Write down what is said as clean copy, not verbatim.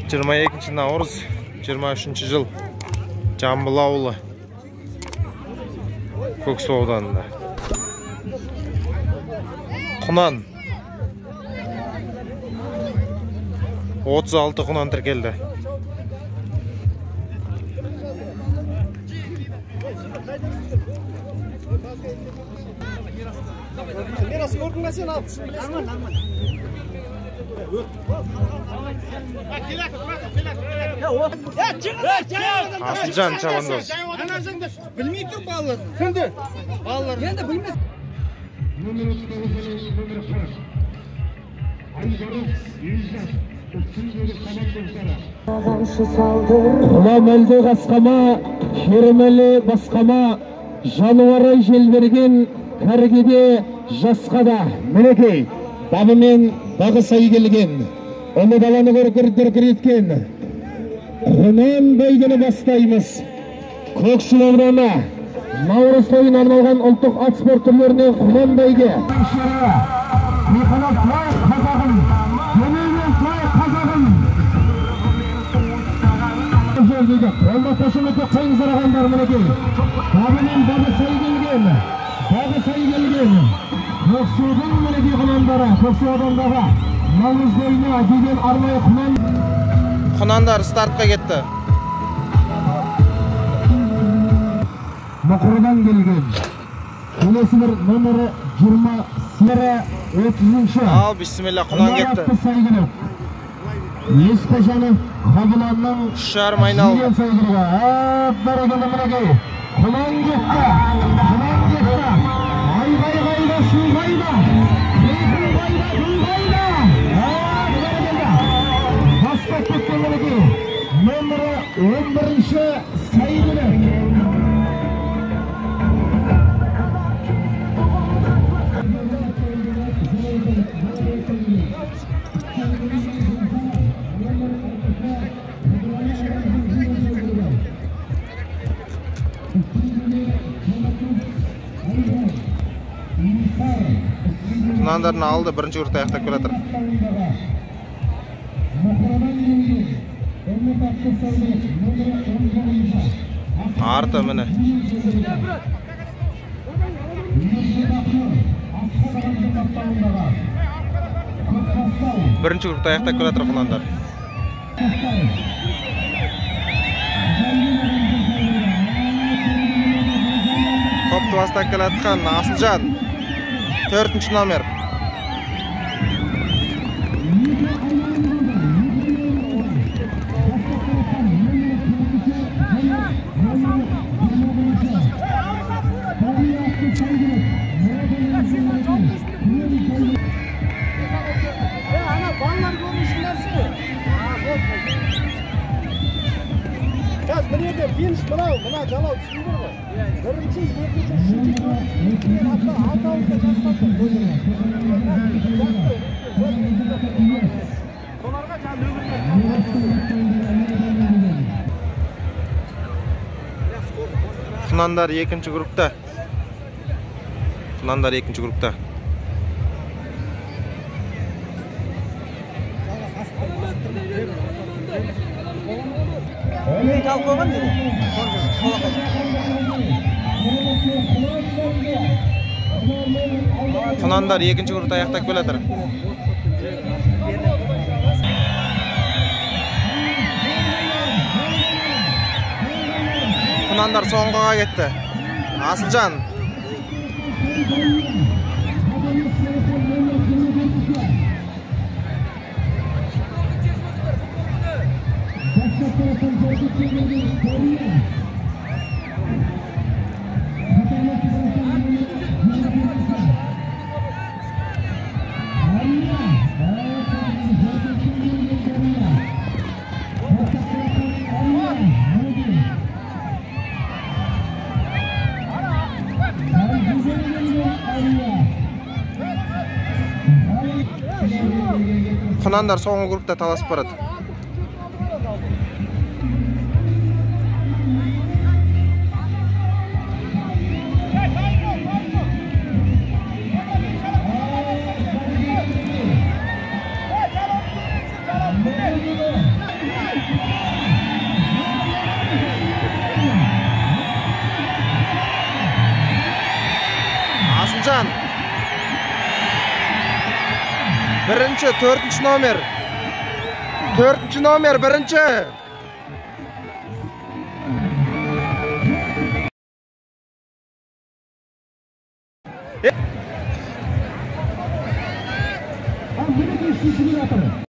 22 наурыз 23 жыл. Жамбыл ауылы. Көксу ауданында. Құнан. 36 құнан тіркелді. Мирас көрдің бе сен, алып білесің. Нормально. Асылжан шабандоз. Білмей тұр балалар. Кімді? Балалар. Енді білмес. Номер 39, номер 40. Айбарыс Елжан, үстіндегі шабандоздары. Құлам әлде қасқама, керемелі басқама, жануары желберген кәргеде жасқа да мінекей бабымен бағы сай келген, ұлы даланы көркір еткен құнан бәйгені бастаймыз. Көксу ауданы наурыз тойына арналған ұлттық ат спорт түрлерінен құнан бәйге. Қолда қошеметке қойыңыздар ағайындар, мінекей. Бабымен бағы сай келген, бағы сай келген. Көксудың мінекей құнандары, Көксу ауданындағы наурыз тойына деген арнайы құнан. Құнандар стартқа кетті. Мұқырдан келген. Келесі бір номері 20, 30-ші. Ал, бисмилла, құнан кетті. Есқожанов Қабыланның 3,5 айналым. Әп, бәрекелді, мінекей. Құнан кетті. Құнан кетті. Айғай қайда, шу қайда? Қиқу қайда, күн қайда? Әп, бәрекелді. Бастап кеткен мінекей. Нөмірі 11-ші Сайгүлік. Құнандардың алды бірінші кругты аяқтап келе жатыр. Арты міне. Бірінші кругты аяқтап келе жатыр құнандар. Топты бастап келе жатқан Асылжан. 4-ші номер. Ана балалар көрмейсің нәрсе. Қазір міне де финиш мынау, мына жалау түсіндіңдер ғой. Бірінші, екінші, үшінші, төртінші, алтауында жастатты. Соларға жаңа нөмірлер. Құнандар екінші группта. Құнандар екінші группта. Құнандар екінші группта аяқтап келе жатыр. Құнандар соңғыға кетті. Асылжан. Құнандар соңғы группта таласып барады. Нұржан. Бірінші, төртінші номер. Төртінші номер, бірінші. Мінекей, үшінші келе жатыр.